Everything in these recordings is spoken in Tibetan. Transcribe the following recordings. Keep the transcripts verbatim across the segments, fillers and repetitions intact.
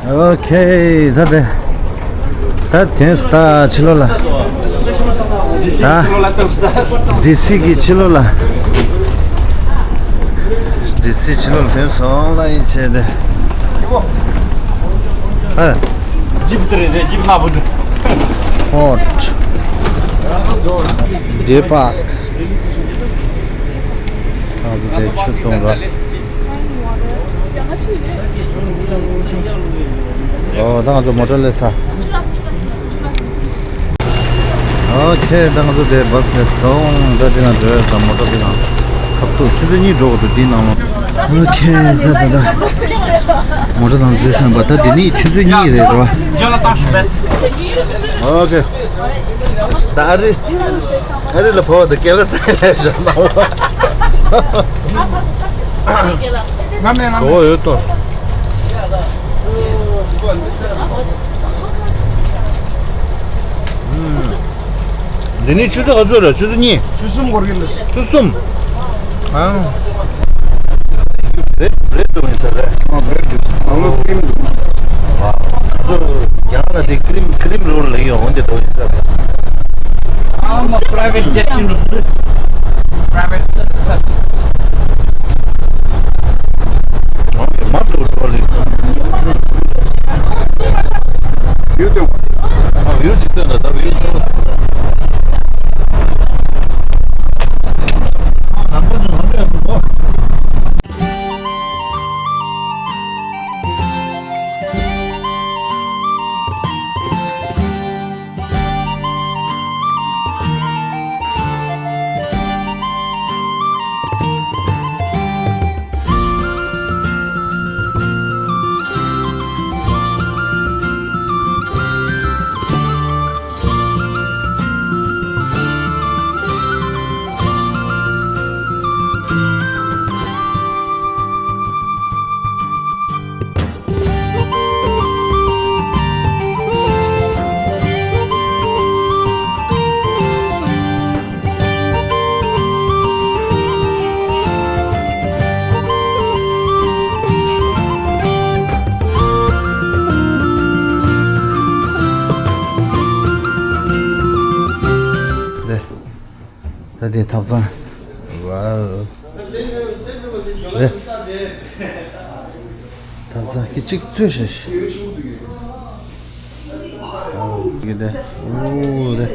ཨོ་ཁེ། ད་དེ། ད་དེ་སུ་ད་ཕྱི་ལོགས་ལ། ད་ཌི་སི་གི་ཕྱི་ལོགས་ལ། ཌི་སི་ཕྱི་ལོགས་ལ་དེ་སོང་ལ་ཡིན་བྱས་ཏེ། ཨ། ཇིབ་དེ་རེད། ཇིབ་ན་བུ་དེ། ཧོཊ། ཌེ་པ། ཨ་དེ་ཆུ་བཏུང་ར། ཨོ་ད་ང་ཚོ་མོ་ཊ་སླེབས་ས། ཨོ་ཁེ། ད་ང་ཚོ་དེ་བྷ་སི་ནས་སོང་། ད་དེ་ན་འགྲོ་ཡ་ད་མོ་ཊ་དེ་ན་ཁབ་ཏུ་ཆུ་ཚོད་གཉིས་འགྲོ་དགོས་འདུག་དེའི་ནང་ལ། ཨོ་ཁེ། ད་ད་ད་མོ་ཊ་ནང་འཛུལ་སོང་བ། ད་དེ་ནི་ཆུ་ཚོད་གཉིས་རེད་རོ། ཨོ་ཁེ། ད་ཨ་རི། ཨ་རི་ལ་བབས་པ་དང་སྐལ་བ་བཟང་ལས་བཞག་གནང་བ། ང་མེད་ང་མེད། གྲོགས་ཡོད་དོ། འདི་ནི་ཆུ་ཚོད་ག་ཚོད་རེད། ཆུ་ཚོད་གཉིས། ཆུ་གསུམ་འགོར་གྱི་འདུག་ཆུ་གསུམ། ཨ། རེད་རེད་འགྲོ་ཡིན་ས་རེད། ཨ་རེད་འགྲོ། ཨ་ལོ་ཀྲིམ་འདུག་ཨ་ཚོ་ཡང་ལ་དེ་ཀྲིམ་ཀྲིམ་རོལ་ལ་ཡོང་འོན་ཏེ་འགྲོ་ཡིན་ས་རེད། ཨ་མ་པ་རའི་ཝེཊ་ཇེཊ་ཅིག་འགྲོ་སོང་། པ་རའི་ཝེཊ་ས། མ་འགྲོ་འགྲོ་ལེ། ཡུལ་དེ། ཨ་ཡུལ་ཅིག་སྟོན་ད་ད་ཡུལ་ཚོ། ནམ་པ་ནི་ང་འདྲ་ཡང་མི་འདུག་ད་དེ་ཐབ་ཚང་། ཝའོ། ལེ། ཐབ་ཚང་གི་གཅིག་ཚོས་ཤིག་ཨོ་གི་དེ། ཨོ་དེ།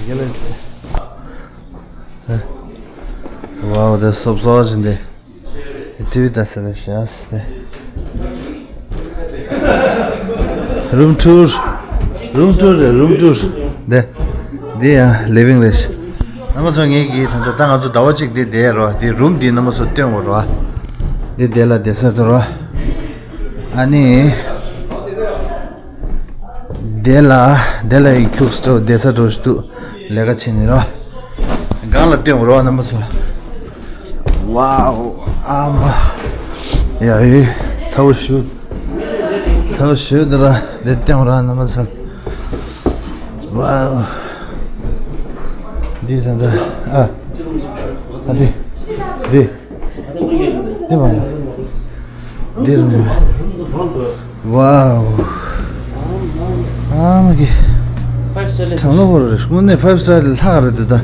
གི་ལེ། ཝའོ་དེ་སོབ་སོབ་བཞིན་དེ། ཊི་ཝི་ལྟ་ས་རེད་ཤག་སྟེ། རུམ་ཊུར། རུམ་ཊུར་རེད། རུམ་ཊུར། འདི། འདི་ཡང་ལི་ཝིང་རེད། རྣམ་པ་ཚོ་ངེད་ཀྱིས་ད་ལྟ་ད་ང་ཚོ་ཟླ་བ་གཅིག་འདི་བསྡད་རོགས། འདི་རུམ་འདི་རྣམ་པ་ཚོ་སྟོན་དགོས་རོགས། འདི་བསྡད་ལ་བསྡད་ས་དུ་རོགས། ཨ་ནི། དེ་ལ་དེ་ལ་ཡིག་ཐུག་སྤྲོ་བསྡད་ས་འགྲོ་ཞིག་འདུག་ལས་ཀ་བྱེད་ནི་རོ། སྒང་ལ་སྟོན་རོ་རྣམ་པ་ཚོ། ཝའོ། ཨ་མ། ཡ་ཡི། ཚ་བོ་ཞུ། ཚ་བོ་ཞུ་འདི་ར་འདི་སྟོན་ར་རྣམ་པ་ཚོ། ཝའོ། འདི་ད་ད། ཨ། ཨ་འདི། འདི། འདི་མ་རེད། འདི་རེད། ཝའོ། ཨ་མ་གི། གྲང་གློག་པོ་རེད། དངོས་གནས་ཕའིབ་སི་ཊར་ལྷག་རེད་འདུག་ད།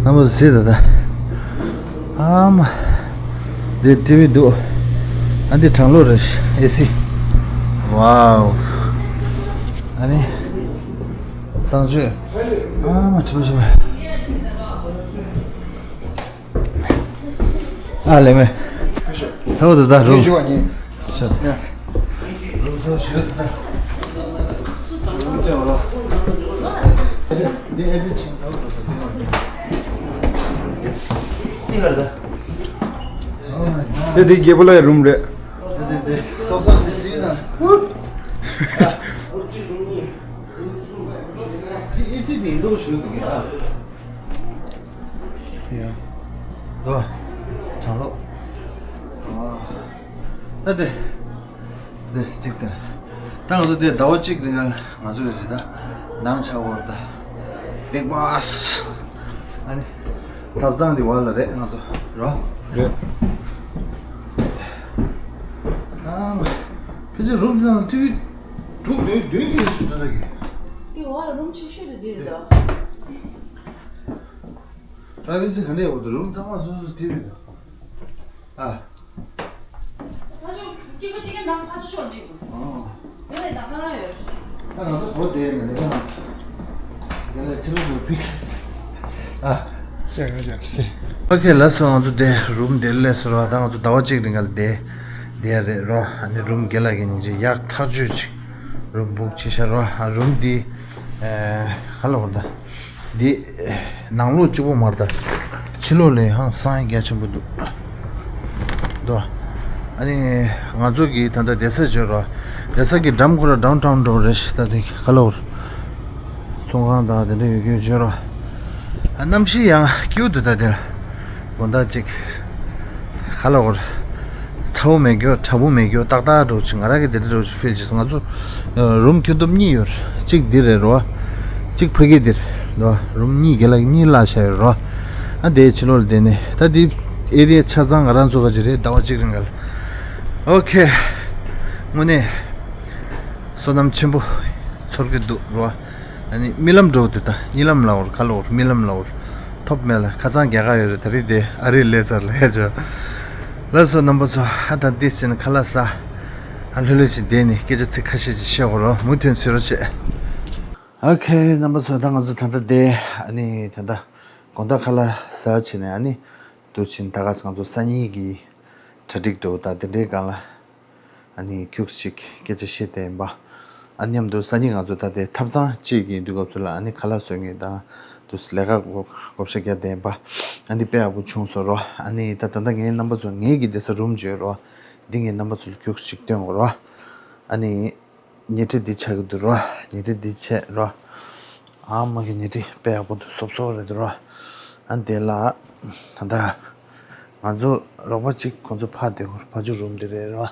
རྣམ་པ་ཚོ་གཟིགས་ད་ད། ཨ་མ། འདི་ཊི་ཝི་འདུག་ཨ་འདི་གྲང་གློག་རེད། ཨེ་སི། ཝའོ། ཨ་ནི། གསང་སྤྱོད། ཨ་མ་ཁྲི་པ་ཁྲི་པ། ཨ་ལེ་མེ། ཐའོ་ད་ད་རུ། ཞུ་བ་ཉིན། ཤ། རུ་སོ་ཞུ་ད། རུ་ཅེ་བ་ལ། འདི་ཨེ་ཌི་ཆིན་ཚའོ་རུ་སོ་དེ་ནོ། འདི་ག་ད། དེ་དེ་རྒྱལ་པོ་ལ་ཡ་རུམ་རེད། དེ་དེ་དེ་སོ་སོ་ཞིག་ཅི་ན། འདི་ཨེ་སི་དེ་འདུག་ཞུ་དེ་ག་ཨ། ཡ། དོ། གྲང་གློག་ཨ། ད་དེ། དེ་གཅིག་དེ། ད་ང་ཚོ་དེ་ཟླ་བ་གཅིག་རིང་ང་ཚོ་གི་ད་ནང་ཆ་བོར་ད། བིག་བྷོ་སི། ཨ་ནི། ཐབ་ཚང་དེ་བར་ལ་རེད་ང་ཚོ་རོ། རེད། ཁྱེད་ཚོའི་རུམ་དེ་ནང་ཊི་ཝི་དྲུག་ལྡོན་ལྡོན་གྱི་རེད་ཞུ་འདོད་ད་གི། དེ་འོག་ལ་རུམ་ཆེ་ཤོས་དེ་དེ་རེད་ད། པ་རའི་ཝེ་སི་ག་འདྲ་ཡོད་དོ། རུམ་ཚང་མ་སོ་སོ་ཊི་ཝི་དང་། ཨ། ཕ་ཆོས་སྐྱིད་པོ་ཅིག་གི་ནང་ཕ་ཆོས་ཕྱོགས་གཅིག་ཏུ། ཨོ། དེ་ལས་ད་ཁ་རང་ཡོད་རེད། ད་ང་ཚོ་གོ་བསྡད་ནས་ལས་ཀ་དེ་ལས་ཕྱི་ལོགས་ནས་ཕིག་ཨ། ཤ་ཁ་ཤ་སེ། ཨོ་ཁེ། ལགས་སོ། ང་ཚོ་དེ་རུམ་དེ་ལས་སོ་ར། ད་ང་ཚོ་ཟླ་བ་གཅིག་རིང་ག་ལ་བསྡད་བསྡད་རེད་རོ། ཨ་ནི་རུམ་རྒན་ལགས་ཀྱིས་སྙིང་རྗེ་ཡག་ཐག་ཆོད་ཅིག་རུམ་བུག་བྱས་ཤག་རོ། ཨ། རུམ་འདི་ཨེ་ག་ལ་བར་ད། འདི་ནང་ལོགས་གཅིག་པོ་མ་རེད་ད། ཕྱི་ལོགས་ལ་ཡང་སང་རྒྱ་ཆེན་པོ་འདུག་དོ། ཨ་ནི་ང་ཚོ་གི་ད་ལྟ་བསྡད་ས་བྱོས་རོ། བསྡད་ས་གི་འགྲམ་ཁོ་ར་ཌའུན་ཊའུན་འགྲོ་རེད་ཤག་ད་འདི་ག་ལ་བར། ཚོང་ཁང་དང་དེ་འདྲ་ཡོད་རྒྱུ་བྱོས་རོ། ཨ། གནམ་གཤིས་ཡང་སྐྱིད་པོ་འདུག་ད་དེ་ལ། དགོང་དག་ཅིག་ག་ལ་བར། ཚ་བོ་མེད་རྒྱུ་དྲག་པོ་མེད་རྒྱུ་ཏག་ཏག་འགྲོ་ཅིག་ང་རང་གི་དེ་འདྲ་འགྲོ་ཅིག་ཕིལ་ཅིག་ང་ཚོ་རུམ་ཁྱོན་བསྡོམས་གཉིས་ཡོད་རེད། གཅིག་འདི་རེད་རོ། གཅིག་ཕ་གི་འདིར་རོ། རུམ་གཉིས་རྒན་ལགས་གཉིས་བརླག་བཞག་ཡོད་རོ། ཨ། དེའི་ཕྱི་ལོགས་ལ་བསྡད་ནས་ད་འདི་ཨེ་རི་ཡ་ཆ་ཚང་ང་རང་ཚོ་ག་ཅིག་རེད། ཟླ་བ་གཅིག་རིང་ག་ལ། ཨོ་ཁེ། དངོས་གནས་བསོད་ནམས་ཆེན་པོ་ཚོར་གི་འདུག་རོ། ཨ་ནི་རྨི་ལམ་འགྲོ་འདུག་ད། གཉིད་ལམ་ལ་འོར་ག་ལ་འོར་རྨི་ལམ་ལ་འོར། ཐོབ་མེད་ལ། ཁ་སང་རྒྱ་གར་ཡོད་རེད། ད་རེས་དེ་ཨ་རིར་སླེབས་ཚར་ལ་ཡ་ཅོ། ལགས་སོ་རྣམ་པ་ཚོ། ཨ། ད་འདི་ཕྱིན་ཁ་ལག་ཟ། ཨ། ལྷོད་ལྷོད་ཅིག་བསྡད་ནས་སྐད་ཆ་ཚིག་ཁ་ཤས་ཅིག་བཤད་དགོས་རོ། མུ་མཐུད་བྱེད་རོགས་བྱེད། ཨོ་ཁེ་རྣམ་པ་ཚོ། ད་ང་ཚོ་ད་ལྟ་བསྡད། ཨ་ནི་ད་ལྟ་དགོང་དག་ཁ་ལག་ཟ་བྱས་ནས། ཨ་ནི་འདུག་ཕྱིན་ད་ག་ང་ཚོ་སང་ཉིན་གྱི་གྲ་སྒྲིག་འགྲོ་ད་དེ་འདྲའི་སྒང་ལ། ཨ་ནི་ཁྱུག་ཅིག་སྐད་ཆ་བཤད་བསྡད་ཡིན་པ། ཨ། མཉམ་དུ་སང་ཉིན་ང་ཚོ་ད་ལྟའི་ཐབ་ཚང་གཅིག་གི་དུས་སྐབས་སུ་ལ། ཨ་ནི་ཁ་ལག་བཟོ་མཁན་དང་དུ་ལས་ཀ་བགོ་བགོ་བཤའ་རྒྱག་བསྡད་ཡིན་པ། ཨ་ནི་དཔེ་ཡག་པོ་བྱུང་སོང་རོ། ཨ་ནི་ད་ད་ལྟ་ངའི་རྣམ་པ་ཚོ་ངེད་ཀྱི་བསྡད་ས་རུམ་བརྗོད་རོ། འདི་ངའི་རྣམ་པ་ཚོ་ལ་ཁྱུག་ཅིག་སྟོན་དགོས་རོ། ཨ་ནི་ཉལ་ཁྲི་འདི་ཆགས་ཀྱི་འདུག་རོ། ཉལ་ཁྲི་འདི་བྱས་རོ། ཨ་མ་གི་ཉལ་ཁྲི་དཔེ་ཡག་པོ་འདུག་སོབ་སོབ་རེད་འདུག་རོ། ཨ། དེ་ལ་ད་ལྟ་ང་ཚོ་རོགས་པ་གཅིག་ཁོང་ཚོ་ཕར་སྡོད་དགོས་རེད། ཕར་ཕྱོགས་རུམ་འདི་རེད་རོ།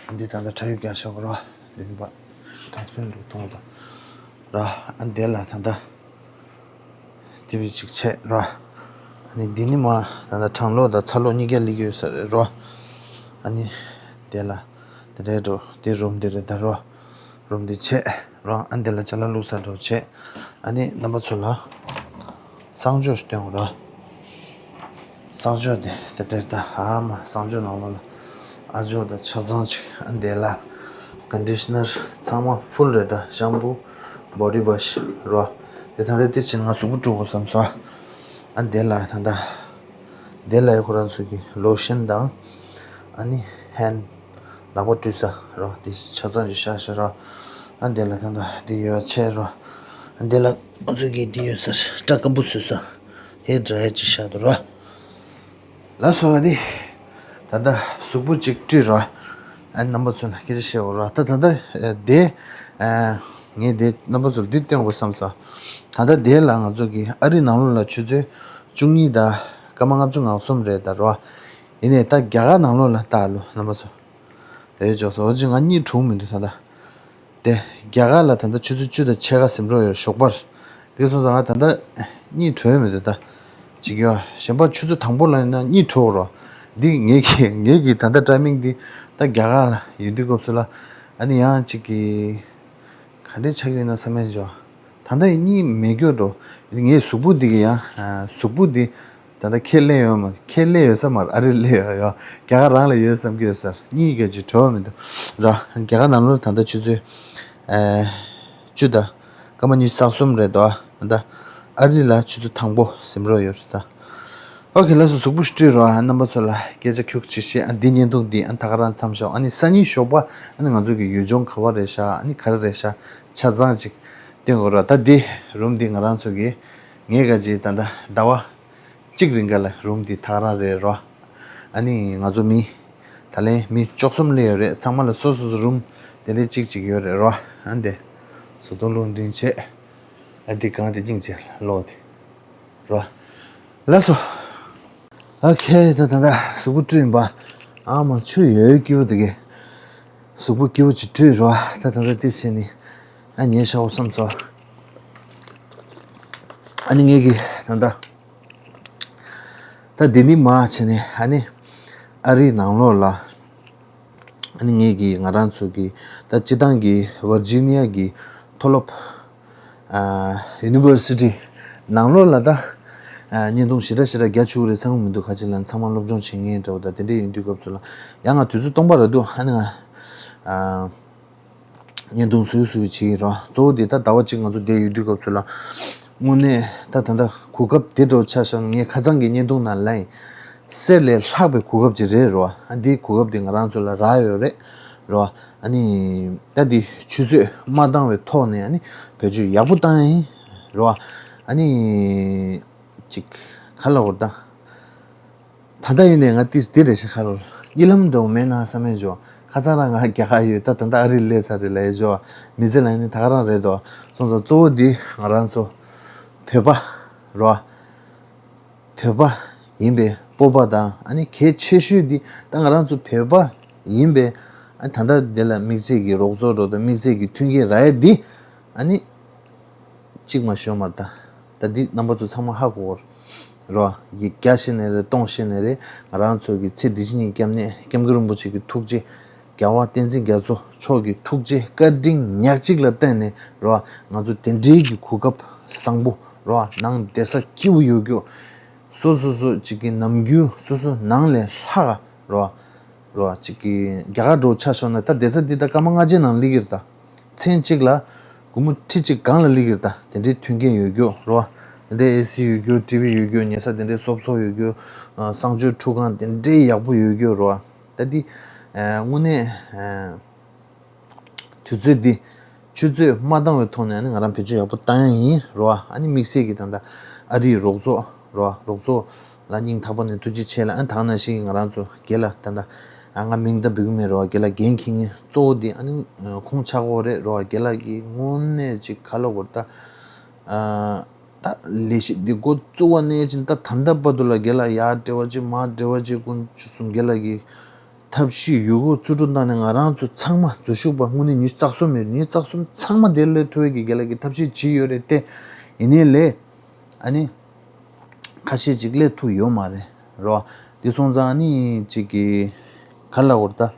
ཨ། འདི་ད་ལྟ་ཁྲ་ཡོལ་རྒྱག་བཞག་གོ་རོ། འདི་ནི་པ་ཊཱན་སི་པེ་རེན་ཊི་འདུག་མཐོང་དང་རོ། ཨ། དེ་ལ་ད་ལྟ་ཊི་ཝི་གཅིག་བྱས་རོ། ཨ་ནི་འདི་ནི་མ་ད་ལྟ་གྲང་གློག་དང་ཚ་གློག་གཉིས་ཀ་སླེབས་ཀྱི་ཡོད་ས་རེད་རོ། ཨ་ནི་དེ་ལ་དེ་རེད་འགྲོ། དེ་རུམ་དེ་རེད་ད་རོ། རུམ་དེ་བྱས་རོ། ཨ། དེ་ལ་ཅ་ལག་བླུགས་ས་འགྲོ་བྱས། ཨ་ནི་རྣམ་པ་ཚོ་ལ་གསང་སྤྱོད་སྟོན་དགོས་རོ། གསང་སྤྱོད་དེ་ཟེར་དེར་ད། ཨ་མ་གསང་སྤྱོད་ནང་ལོགས་ལ་ཨ་ཇོ་དང་ཆ་ཚང་ཅིག་ཨ། དེ་ལ་ཀོན་ཌི་ཤི་ནར་ཚང་མ་ཕུལ་རེད་ད། ཤམ་པུ་བོ་ཌི་ཝ་ཤི་རོ། དེ་ད་ལྟ་དེ་ཕྱིན་ང་གཟུགས་པོ་བཀྲུ་དགོས་བསམ་སོང་། ཨ། དེ་ལ་ད་ལྟ་དེ་ལ་ཡ་ཁོ་རང་ཚོ་གི་ལོ་ཤན་དང་། ཨ་ནི་ཧན་ལག་པ་བཀྲུ་ས་རོ། དེ་ཆ་ཚང་ཅིག་བཞག་བཞག་རོ། ཨ། དེ་ལ་ད་ལྟ་དེ་ཡོད་བྱས་རོ། ཨ། དེ་ལ་ང་ཚོ་གི་དེ་ཡོད་ས་རེད། སྐྲ་སྐམ་པོ་བཟོ་ས་ཧེར་ཌ་རའི་ཡར་ཅིག་བཞག་འདུག་རོ། ལགས་སོ། ཨ་ནི་ད་ལྟ་གཟུགས་པོ་ཅིག་བཀྲུས་རོ། ཨ། རྣམ་པ་ཚོ་ལ་སྐད་ཆ་བཤད་དགོས་རོ། ད་ད་ལྟ་དེ་ངས་དེ་རྣམ་པ་ཚོ་ལ་འདི་སྟོན་དགོས་བསམ་སོང་། ད་ལྟ་དེ་ལ་ང་ཚོ་གི་ཨ་རི་ནང་ལོགས་ལ་ཆུ་ཚོད་བཅུ་གཉིས་དང་སྐར་མ་ལྔ་བཅུ་ང་གསུམ་རེད་ད་རོ། ཡིན་ནའི་ད་རྒྱ་གར་ནང་ལོགས་ལ་ལྟ་ལོ་རྣམ་པ་ཚོ། ཨེ་ཅོག་སོ། འོ་ཅི་ང་གཉིད་གྲོལ་མི་འདུག་ད་ལྟ། དེ་རྒྱ་གར་ལ་ད་ལྟ་ཆུ་ཚོད་བཅུ་དང་ཕྱེད་ཀ་ཟིན་འགྲོ་ཡོད་ཞོགས་པར། དེ་སོང་ཙང་ང་ད་ལྟ་གཉིད་གྲོལ་མི་འདུག་ད། ཅིག་ཡོད་གཞན་པ་ཆུ་ཚོད་དང་པོ་ལ་ཡིན་ན་གཉིད་གྲོལ་རོ། འདི་ངེད་ཀྱི་ངེད་ཀྱི་ད་ལྟ་ཊའི་མིང་འདི་ད་རྒྱ་གར་ལ་ཡོད་དུས་སྐབས་སུ་ལ། ཨ་ནི་ཡང་ཅིག་གི་ག་འདྲས་ཆགས་ཡོད་ན་བསམ་ཡས་ཅོ། ད་ལྟ་གཉིད་མེད་རྒྱུ་འགྲོ། ངའི་གཟུགས་པོ་འདི་གི་ཡང་གཟུགས་པོ་འདི་ད་ལྟ་ཁྱེད་སླེབས་ཡོད་མ། ཁྱེད་སླེབས་ཡོད་ས་མ་རེད། ཨ་རི་སླེབས་ཡོད་ཡོད། རྒྱ་གར་རང་ལ་ཡོད་བསམ་གྱི་ཡོད་ས་རེད། གཉིད་སྐྱོ་ཅིག་བྲོ་བ་མི་འདུག་ར། རྒྱ་གར་ནང་ལོགས་ད་ལྟ་ཆུ་ཚོད་ཨེ་བཅུ་དང་སྐར་མ་ཉི་ཤུ་རྩ་གསུམ་རེད་དོ། ད་ལྟ་ཨ་རི་ལ་ཆུ་ཚོད་དང་པོ་ཟིན་འགྲོ་ཡོད་རེད་ད། ཨོ་ཁེ། ལགས་སོ། གཟུགས་པོ་ཞིག་བཀྲུས་རོགས། ཨ་རྣམ་པ་ཚོ་ལ་སྐད་ཆ་ཁྱུག་ཅིག་བཤད། ཨ་འདི་བརྙན་ཐུང་འདི་ཨ་ད་ག་རང་མཚམས་ཞོག་ཨ་ནི་སང་ཉིན་ཞོགས་པ་ཨ་ནི་ང་ཚོ་གི་ཡུལ་ལྗོངས་ག་བ་རེད་ཤག་ཨ་ནི་ག་རེ་རེད་ཤག་ཆ་ཚང་ཅིག་སྟོན་དགོས་ར། ད་འདི་རུམ་འདི་ང་རང་ཚོ་གི་ངས་ག་ཅི་ད་ལྟ་ཟླ་བ་གཅིག་རིང་ག་ལ་རུམ་འདི་ད་ག་རང་རེད་རོ། ཨ་ནི་ང་ཚོ་མི་ད་ལན་མི་བཅུ་གསུམ་སླེབས་ཡོད་རེད། ཚང་མ་ལ་སོ་སོ་སོ་རུམ་དེ་འདྲའི་གཅིག་གཅིག་ཡོད་རེད་རོ། ཨ་འདི་བཟོ་ལྟ་རླུང་འཕྲིན་བྱས། ཨ་འདི་གང་དེ་སྙིང་རྗེ་ལོ་དེ་རོ། ལགས་སོ། ཨོ་ཁེ། ད་ད་ད་གཟུགས་པོ་བཀྲུས་ཡིན་པ། ཨ་མ་ཆུ་ཡོད་སྐྱིད་པོ་དེ་གས། གཟུགས་པོ་སྐྱིད་པོ་ཅིག་བཀྲུས་རོ། ད་ད་ད་དེ་བྱས་ནས་ཨ་ཉལ་ཤག་འོ་བསམ་སོང་། ཨ་ནི་ངས་གི་ད་ད་ད་འདི་ནི་མ་བྱས་ནས་ཨ་ནི་ཨ་རིའི་ནང་ལོགས་ལ་ ཨ་ནི་ངེད་ཀྱིས་ང་རང་ཚོ་གི་ད་སྤྱི་བཏང་གི་ཝར་ཇི་ནི་ཡ་གི་མཐོ་སློབ་ཨ་ཡུ་ནི་ཝར་སི་ཊི་ནང་ལོགས་ལ་ད་ཨ་བརྙན་ཐུང་ཞེ་དྲག་ཞེ་དྲག་རྒྱག་བཅུག་རེད་བསམ་གི་མི་འདུག་ཁ་ཅིག་ལ་ཚང་མ་སློབ་སྦྱོང་བྱེད་མཁན་འདྲ་བོ་དང་དེ་འདྲས་ཡིན་དུས་སྐབས་སུ་ལ་ཡང་ང་དུས་ཚོད་སྟོང་པ་རག་འདུག་ཨ་ནི་ང་ཨ་བརྙན་ཐུང་བཟོས་བཟོས་བྱེད་ཀྱི་རོ། གཙོ་བོ་དེ་ད་ཟླ་བ་གཅིག་ང་ཚོ་བསྡད་ཡོད་དུས་སྐབས་སུ་ལ་དངོས་གནས་ད་ད་ལྟ་གོ་སྐབས་དེ་འདྲ་བོ་ཆ་བཞག་ན་ངས་ཁ་སང་གི་བརྙན་ཐུང་ནང་ལ་ཡིན་གསེར་ལས་ལྷག་པའི་གོ་སྐབས་ཅིག་རེད་རོ། ཨ་འདིའི་གོ་སྐབས་དེ་ང་རང་ཚོ་ལ་རག་ཡོད་རེད་རོ། ཨ་ནི་ད་འདི་ཆུ་ཚོད་མ་བཏང་བའི་ཐོག་ནས་ཨ་ནི་བེད་སྤྱོད་ཡག་པོ་བཏང་ཡིན་རོ། ཨ་ནི་ཅིག་ག་ལ་འོར་ད། ད་ལྟ་ཡིན་ནས་ང་ཏིས་འདི་རེ་ཞིག་ཁ་རོ། རྨི་ལམ་འདྲ་བོ་མེད་ན་བསམ་མེད་འཇོ། ཁ་ཚ་རང་ང་རྒྱ་གར་ཡོད་ད་ད་ལྟ་ཨ་རི་སླེབས་ཚར་རེད་ལ་ཡ་འཇོ། མི་ཚེ་ལ་ཡིན་ནི་ད་ག་རང་རེད་དོ། སོང་ཙང་གཙོ་བོ་འདི་ང་རང་ཚོ་བོད་པ་རོ། བོད་པ་ཡིན་པའི་སྤོབས་པ་དང་ཨ་ནི་གལ་ཆེ་ཤོས་འདི་ད་ང་རང་ཚོ་བོད་པ་ཡིན་པའི་ཨ་ད་ལྟ་འདི་ལ་དམིགས་བསལ་གྱི་རོགས་ཚོགས་རོགས་དང་དམིགས་བསལ་གྱི་མཐུན་རྐྱེན་རག་ཡ་འདི་ཨ་ནི། གཅིག་མ་ཤོར་མར་ད། ད་འདི་རྣམ་པ་ཚོ་ཚང་མ་ཧ་གོ་གོ་རོ། ཡི་བརྒྱ་བཤད་ནས་རེད་སྟོང་བཤད་ནས་རེད། ང་རང་ཚོ་གི་ཚེ་འདི་ཕྱི་གཉིས་སྐྱབས་གནས་སྐྱབས་མགོན་རིན་པོ་ཆེ་གི་ཐུགས་རྗེ། རྒྱལ་བ་བསྟན་འཛིན་རྒྱ་མཚོ་མཆོག་གི་ཐུགས་རྗེ་བཀའ་དྲིན་ཉག་གཅིག་ལ་བརྟེན་ནས་རོ། ང་ཚོ་དེ་འདྲའི་གི་གོ་སྐབས་བཟང་པོ་རོ། ནང་བསྡད་ས་སྐྱིད་པོ་ཡོད་རྒྱུ། སོ་སོ་སོ་གཅིག་གི་ནམ་རྒྱུན་སོ་སོ་ནང་ལས་ལྷག་ག་རོ། རོ། གཅིག་གི་རྒྱ་གར་འགྲོ་ཆ་བཞག་ན་ད་བསྡད་ས་འདི་ད་སྐར་མ་ལྔ་བརྒྱའི་ནང་སླེབས་ཀྱི་རེད་ད། མཚན་གཅིག་ལ་སྒོར་མོ་ཁྲི་གཅིག་སྒང་ལ་སླེབས་ཀྱི་རེད་ད། དེ་འདྲའི་མཐུན་རྐྱེན་ཡོད་རྒྱུ་རོ། དེ་འདྲའི་ཨེ་སི་ཡོད་རྒྱུ་ཊི་ཝི་ཡོད་རྒྱུ་ཉལ་ས་དེ་འདྲའི་སོབ་སོབ་ཡོད་རྒྱུ། ཨ་གསང་སྤྱོད་ཁྲུས་ཁང་དེ་འདྲའི་ཡག་པོ་ཡོད་རྒྱུ་རོ། ད་འདི་ཨ་དངོས་གནས་ཨ་དུས་ཚོད་འདི་ཆུ་ཚོད་མ་བཏང་བའི་ཐོག་ནས་ཨ་ནི་ང་རང་བེད་སྤྱོད་ཡག་པོ་བཏང་ཡ་ཡིན་རོ། ཨ་ནི་དམིགས་བསལ་གྱི་ད་ལྟ་ཨ་རིའི་རོགས་ཚོགས་རོ། རོགས་ཚོགས་ལ་སྙིང་ཐག་པ་ནས་ཐུགས་རྗེ་ཆེ་ལ། ཨ་ད་ག་ནང་བཞིན་ང་རང་ཚོ་དགེ་ལགས་ད་ལྟ་ཨ་ང་མིང་ད་འབོད་ཀྱི་མེད་རོ། དགེ་ལགས་འགན་འཁྱེར་མཁན་གཙོ་བོ་འདི་ཨ་ནི་ཁོང་ཆགས་ཀྱི་ཡོད་རེད་རོ། དགེ་ལགས་ཀྱིས་དངོས་གནས་ཅིག་ག་ལབ་དགོས་རེད་ད། ཨ་ད་ལས་གཞི་འདི་འགོ་བཙུགས་པ་ནས་ཅིག་ད་ད་ལྟ་བར་དུ་ལ་དགེ་ལགས་ཡར་འབྲེལ་བ་ཅིག་མར་འབྲེལ་བ་ཅིག་དཀོན་མཆོག་གསུམ་དགེ་ལགས་ཀྱིས་ཐབས་ཤེས་ཡོད་རྒུ་ཚུལ་ཁྲིམས་བཏང་ནས་ང་རང་ཚོ་ཚང་མ་འཛུལ་ཞུགས་པ་དངོས་གནས་ཉི་ཤུ་རྩ་གསུམ་ཡོད། ཉི་ཤུ་རྩ་གསུམ་ཚང་མ་དེར་སླེབས་ཐུབ་ཡས་ཀྱི་དགེ་ལགས་ཀྱིས་ཐབས་ཤེས་བྱས་ཡོད་རེད་དེ། ཡིན་ནའི་ལས་ཨ་ནི་ཁ་ཤས་ཅིག་སླེབས་ཐུབ་ཡོད་མ་རེད་རོ། དེ་སོང་ཙང་ཨ་ནི་ཅིག་གི་ག་ལབ་དགོས་རེད་ད།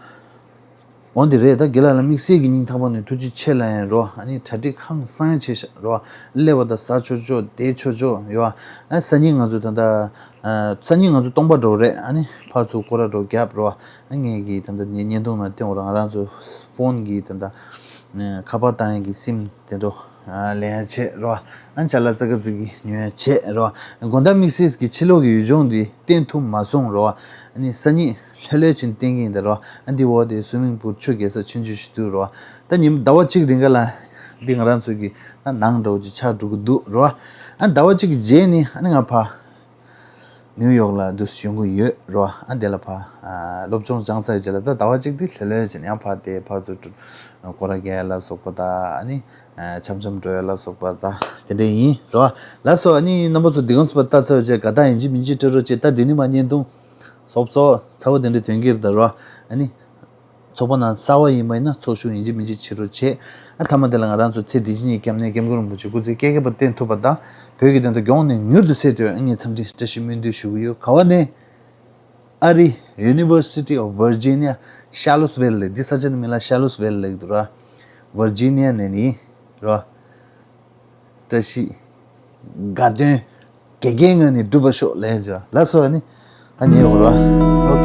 འོ་འདི་རེད་ད། དགེ་ལགས་ལ་དམིགས་བསལ་གྱི་སྙིང་ཐག་པ་ནས་ཐུགས་རྗེ་ཆེ་ལབ་ཡིན་རོ། ཨ་ནི་གྲ་སྒྲིག་ཧང་སང་ཡ་བྱས་ཤག་རོ། སླེབས་པ་དང་ཟ་ཆོག་ཆོག་བསྡད་ཆོག་ཆོག་ཡོད། ཨ་སང་ཉིན་ང་ཚོ་ད་ལྟ་ཨ་སང་ཉིན་ང་ཚོ་སྟོང་པ་འགྲོ་རེད། ཨ་ནི་ཕར་ཚུར་སྐོར་ར་འགྲོ་རྒྱབ་རོ། ཨ་ངེད་ཀྱིས་ད་ལྟ་བརྙན་ཐུང་ནང་བསྟན་འོ་ར་ང་རང་ཚོ་ཕོན་གྱི་ད་ལྟ་ཨ་ཁ་པར་བཏང་ཡས་ཀྱི་སིམ་དེ་འགྲོ་ཨ་ལེན་ཡ་བྱས་རོ། ཨ་ཅ་ལག་ཙག་ག་ཙིག་གི་ཉོ་ཡ་བྱས་རོ། དགོང་དག་དམིགས་བསལ་གྱི་ཕྱི་ལོགས་ཀྱི་ཡུལ་ལྗོངས་འདི་བསྟན་ཐུབ་མ་སོང་རོ། ཨ་ནི་སང་ཉིན་ལྷོད་ལྷོད་ཕྱིན་བསྟན་གྱི་ཡིན་ད་རོ། ཨ་འདི་འོག་དེ་སུའི་མིང་པུར་ཆུ་རྒྱས་ས་ཆུང་ཆུང་ཞིག་འདུག་རོ། ད་ཉིན་ཟླ་བ་གཅིག་རིང་ག་ལ་འདི་ང་རང་ཚོ་གི་ད་ནང་འགྲོ་གི་ཆགས་འགྲོ་གི་འདུག་རོ། ཨ་ཟླ་བ་གཅིག་གི་རྗེས་ནི་ཨ་ནི་ང་ཕ་ནིའུ་ཡོག་ལ་འདུག་ཡོང་གི་ཡོད་རོ། ཨ་འདི་ལ་ཕ་ཨ་སློབ་སྦྱོང་སྦྱངས་ཚར་རྗེས་ལ་ད་ཟླ་བ་གཅིག་འདི་ལྷོད་ལྷོད་ཕྱིན་ཡང་ཕ་དེ་ཕ་ཚོ་སྐོར་ར་རྒྱག་ཡ་ལ་སོགས་པ་ད་ཨ་ནི་འཆམ་འཆམ་འགྲོ་ཡ་ལ་སོགས་པ་ད་དེ་འདྲ་ཡིན་རོ། ལགས་སོ། ཨ་ནི་རྣམ་པ་ཚོ་འདི་གོང་ས་པ་ལྟ་ཚར་བ་བྱས་དགའ་རྟགས་ཡིན་གཅིག་མིན་གཅིག་སྤྲོད་རོགས་བྱེད། ད་འདི་ནི་མ་བརྙན་ཐུང་སོབ་སོབ་ཚ་བོ་དེ་འདྲ་དོན་གྱིར་ད་རོ། ཨ་ནི་ཚོགས་པ་ནང་གསར་བ་ཡིན་པ་ཡིན་ན་ཚོགས་ཞུགས་ཡིན་གཅིག་མིན་གཅིག་བྱེད་རོགས་བྱེད། ཨ་མཐའ་མ་དེ་ལ་ང་རང་ཚོ་ཚེ་འདི་ཕྱི་གཉིས་སྐྱབས་གནས་སྐྱབས་མགོན་རིན་པོ་ཆེ་སྐུ་ཚེ་བསྐལ་བརྒྱ་བརྟན་ཐུབ་པ་དང་བོད་ཀྱི་བདེན་དོན་མགྱོགས་ནས་མྱུར་དུ་གསལ་ཐུབ་ཡ་ངས་འཚམས་འདྲི་བཀྲ་ཤིས་སྨོན་འདུན་ཞུ་གི་ཡོད། ག་བ་ནས། ཨ་རི་University of Virginia Charlottesville ལབ། འདི་ས་ཆ་ནི་མིང་ལ་Charlottesville ལབ་ཀྱི་འདུག་ར། Virginia ནས་ནི་ར། བཀྲ་ཤིས་དགའ་སྟོན་དགེ་རྒན་ངོས་ནས་འགྲུབ་པ་ཤོག་ལབ་ཡ་ཅིག་ལགས་སོ། ཨ་ནི་ད་ཉལ་ཡོང་ར།